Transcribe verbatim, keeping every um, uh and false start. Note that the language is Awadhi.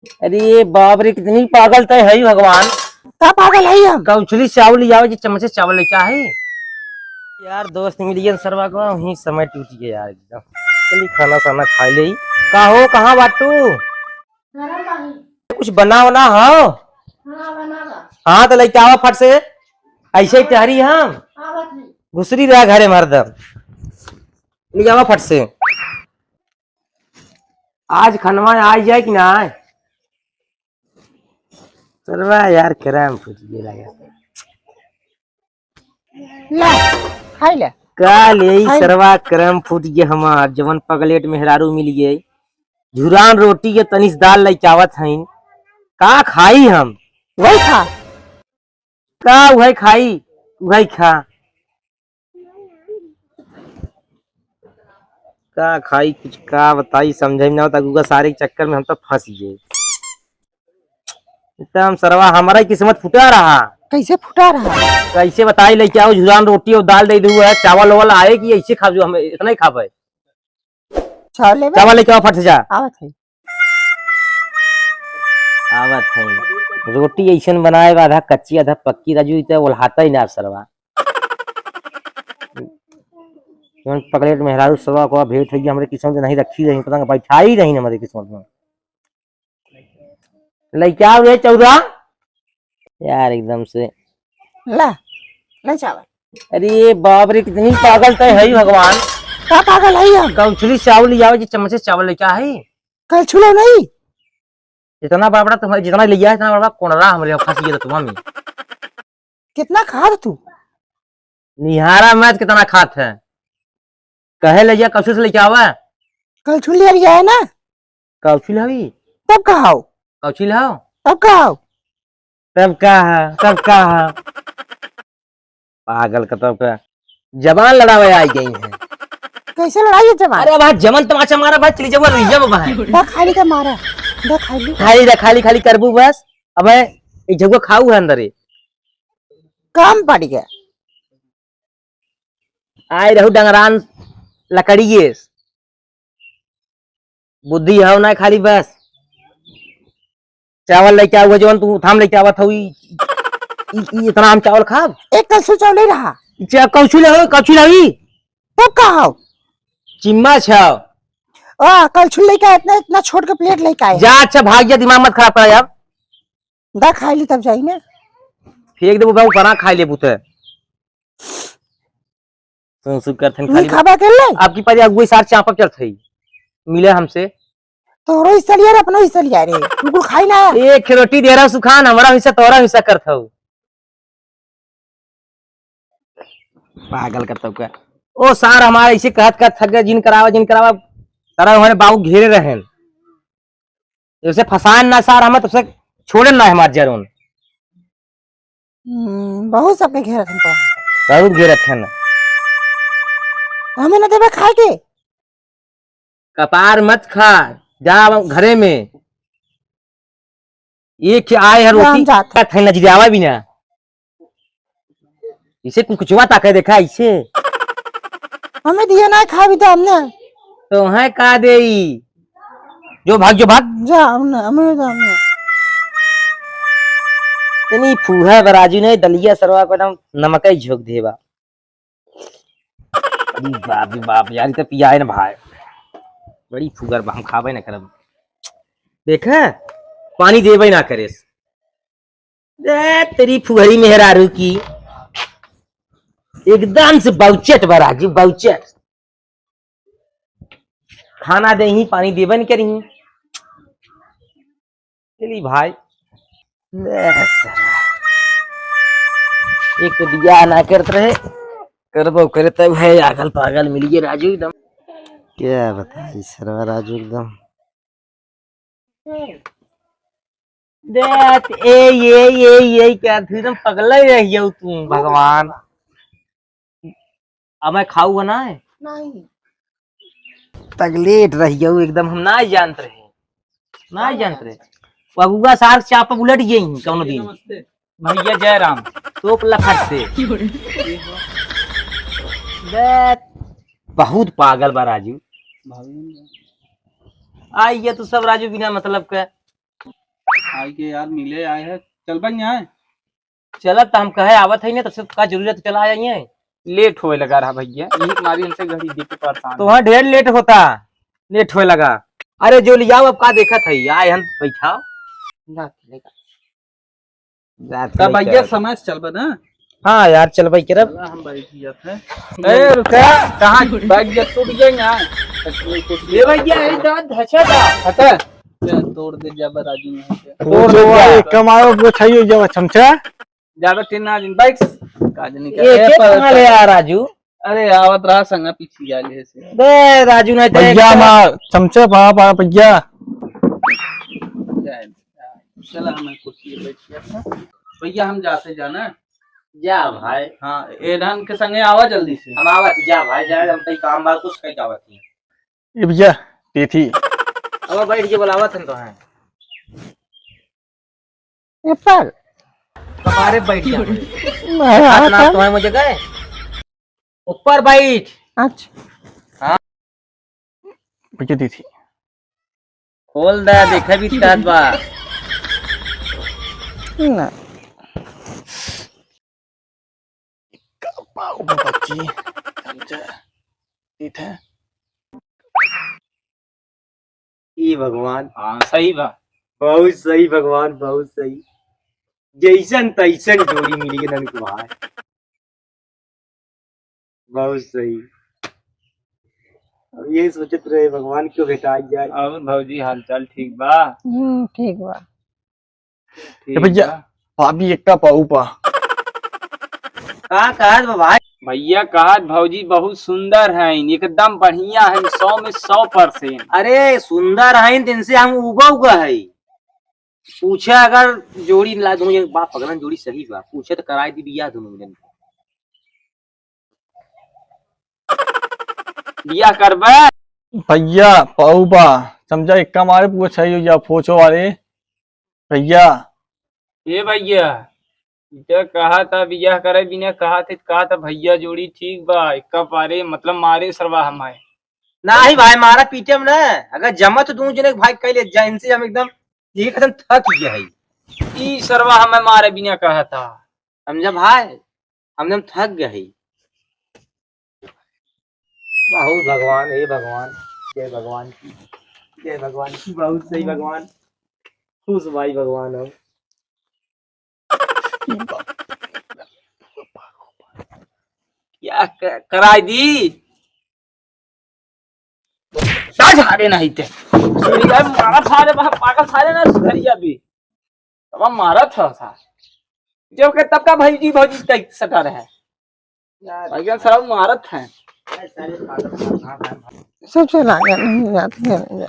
अरे बाप रे, कितनी पागल तय है भगवान। का पागल है हम? कौछली चावल ले आवे, जे चम्मच से चावल लेके आहे। यार दोस्त मिल गया सरवा को, वहीं समय टूट गया यार एकदम। चली खाना साना खा ले। का हो, कहाँ बाटू? कुछ बना वना हो? हाँ, बना ला। हाँ, तो लेके आवा फट से। ऐसे ही टहरी हम। आवत है। घुसरी रहा घरे में हरदम। ले आवा फट से। आज खनवा आ जाए कि ना आए? सरवा यार, करम फूट गया लगा। ला, खाई ले। का ले ई खाई। सरवा, करम फूट गया हमार, जवन पगलेट मेहरारू मिल गई। झुरान रोटी के तनिस दाल लइके आवत हईन। का खाई हम? वही खा। का उहै खाई, उहै खा। का खाई, कुछ का बताई, समझे में ना आवता। गुगा सारे के चक्कर में हम तो फंस गए। एकदम सरवा, हमारा ही किस्मत फुटा रहा। कैसे फुटा रहा? कैसे बताई, लेके आओ, झुरान रोटी और दाल दे दू है, चावल वावल आए कि ऐसे खा जो हम इतना ही खा पाए। चावल लेबे? चावल लेके आओ फट से जा। आवत है। आवत है। रोटी ऐसन बनाए बा, आधा कच्ची, आधा पक्की, राजू, इ तो ओल्हाता ही ना सरवा। जौन पकड़े के मेहरारू सरवा को भेंट होई, हमरे किस्मत में नहीं रखी रही, पता ना बैठाई रही हमरे किस्मत में। लइका रे चौदह। यार एकदम से। ला, ले चावल। अरे बाप रे, कितनी पागल तय है भगवान। का पागल है हम? कौछली चावल ले आवे, जे चम्मच से चावल लेके आहे। कौछलो नहीं। इतना बड़ा बड़ा तुम्हारे, जितना लिया है, इतना बड़ा बड़ा कोनरा हमरे फंस गया तुम्हारा में। कितना खात तू? निहारा मैच कितना खात है। कहे ले जा, कौछुल से लेके आवा। कौछुल ले लिया है ना? कौछुल हवी? तब का हो? कौछुल हो? तब का हो? तब का है? तब का है? पागल का तब का। जबान लड़ावे आई गई है। कैसे लड़ाई है जबान? अरे भाई, जमन तमाचा मारा भाई, चली जावा, रही जावा भाई। दा खाली का मारा। दा खाली। खाली, दा खाली, खाली करबू बस। अबे, ई जगह खाऊ है अंदर ही। काम पड़ गया। आए रहू डंगरान लकड़िए। बुद्धि हव ना खाली बस। चावल लेके आऊ है जवन तू थाम लेके आवत हऊ, ई, ई, ई इतना हम चावल खाब? एक कलछुल चावल ही रहा। चा-, कलछुल हो, कलछुल हवी। तब का हो? चिम्मच हव। आ, कलछुल लेके आए, इतना, इतना छोट के प्लेट लेके आए। जा, अच्छा भाग जा, दिमाग मत खराब करा यार। दा खाई ली तब जाई ना। फेंक देबू बा, ऊपरा खाई लेबू ते। सुन, सुन करथन नहीं खाली। खाबा कर ले। आपकी पारी अगुए सार चापक चढ़त है। मिले हमसे। तोरो हिस्सा लिया रे, अपनो हिस्सा लिया रे। तू कुल खाई ना। एक रोटी दे रहा सुखान, हमारा हिस्सा, तोरा हिस्सा करत हऊ। पागल करत हऊ का? ओ सार हमारा इसे कहत कहत थक गया, जिन करावा, जिन करावा। तारा हमारे बाबू घेरे रहन। उसे फसान ना सार, हमें तुसे छोड़न ना हमार जरून। हम्म, बहुत सबके घेरत हन तो। बहुत घेरत हन। हमें न देबे खाए के? कपार मत खा, जा घरे में। ये क्या आए है जा, रोटी? हम जात हन। खाए न जियावा भी ना। इसे कुछ कुचवा ताके देखा इसे। हमें दिए ना खाए भी तो हमने। तो है का देई? जो भाग, जो भाग। जा, हमने, हमें जा, हमने। इतनी फूहा बराजू ने दलिया सरवा को एकदम नमक ही झोंक देबा। अरे बाप रे बाप यार, इ तो पियाए ना भाई। बड़ी फुगर बा, हम खाबे ना करब। देखे, पानी देबे ना करेस। ए, तेरी फुहरी मेहरारू की। एकदम से बाउचट बा राजू, बाउचट। खाना देही, पानी देबे न करी। चली भाई। ले साला। एक तो बियाह ना करत रहे, करबो करे तब है, आगल पागल मिल गए राजू एकदम। क्या बताई सरवा राजू एकदम। देख, ए, ये, ये, ये क्या, तू एकदम पगला ही रह गया तू, भगवान। अब मैं खाऊ है ना है? नहीं। पगलेट रह गया एकदम, हम ना जानत रहे, ना जानत रहे। पगुआ सार चाप उलट गई कौनो दिन। नमस्ते। भैया जय राम। तोप लखट से। देख, बहुत पागल बा राजू। आई ये तू सब राजू बिना मतलब के। आए के यार, मिले आए हैं, चल बन जाए। चलत त हम कहे आवत है ना, तब से का जरूरत चला आई है। लेट होए लगा रहा भैया, यही तुम्हारी हमसे घड़ी देख के परेशान तो है। वहाँ ढेर लेट होता, लेट होए लगा। अरे जो लियाओ, अब का देखत है, आए हम बैठाओ। ना, लेगा। जात तब नहीं भैया चल। समय से चलबे ना। हाँ यार, चलबे करब। चला, हम बैठ जात है। ए, रुका, कहाँ बैठ जा, टूट जाएगा। ये भैया, ये दांत धचा था। हटा। ये तोड़ दे, जाबे राजू नहीं है। तोड़ दे, जा। कमाओ, गोछाइयो जावा, चमचा। जाबे तीन आदमी, बैठ। काज नहीं कर। ये ए, के पर कहाँ ले आ राजू? अरे, आवत रहा संगा पीछे जा ले से। बे, राजू नहीं तो भैया, एक माँ, चमचा, पाँव पड़ा, भैया। चला, हमें कुर्सी पे बैठ गया था। भैया, हम जाते जाना। जा भाई। हाँ, एडहन के संगे आवा जल्दी से। हम आवत, जा भाई, जा, हम कई काम बा, कुछ कई आवत नहीं। ये भैया, टीठी। अब बैठ के बुलावत हन तो हैं। ए पर। कपारे बैठ जा। मैं हाथ ना आता। तो है मुझे गए। ऊपर बैठ। अच्छा। हाँ। भैया, टीठी। खोल दे, देखे भी कहत बा। ना। का पाऊ बा बच्ची? समझा? ठीक है। ई भगवान। हाँ, सही बा। बहुत सही भगवान, बहुत सही। जैसन तैसन जोड़ी मिली के नंद कुमार। बहुत सही। अब ये सोचत रहे भगवान क्यों भेटा जाए। और भौजी हालचाल ठीक बा? हम्म, ठीक बा। ठीक ए भैया, बा। भाभी एक्का पाऊ पा। का कहत बा भाई? भैया कहत भौजी बहुत सुंदर हैं, एकदम बढ़िया हैं, सौ में सौ परसेंट। अरे सुंदर हैं, दिन से हम उगा उगा है। पूछे अगर जोड़ी ला दूं, ये बाप पगलन जोड़ी सही बा, पूछे तो कराई दी बियाह दोनों जन। बियाह करबे? भैया, पाऊ बा, समझा, एक्का मारे पूछा ही या फोचो वाले। भैया। ए भैया, इते कहा था बियाह करे बिना कहा थे, कहा था भैया जोड़ी ठीक बा, एक्का पारे, मतलब मारे सरवा हमारे। नाही भाई, मारा पीटे में ना, अगर जमा तो दूं जने भाई कह ले जा, इनसे हम एकदम, एकदम थक गया है। ई सरवा हमें मारे बिना कहा था। समझा भाई, हम एकदम थक गए है। बहुत भगवान, हे भगवान, जय भगवान की, जय भगवान की, बहुत सही भगवान, खुश भाई भगवान हो। क्या क-, कराई दी? ना झाड़े नहीं ते। सुधरिया मारा सारे बा-, पागल सारे ना सुधरिया भी। तब मारा था सार। जब के तब का भौजी, भौजी का सटा रहे। यार। भैया साहब मारत हैं। सबसे लागे नहीं जाती है।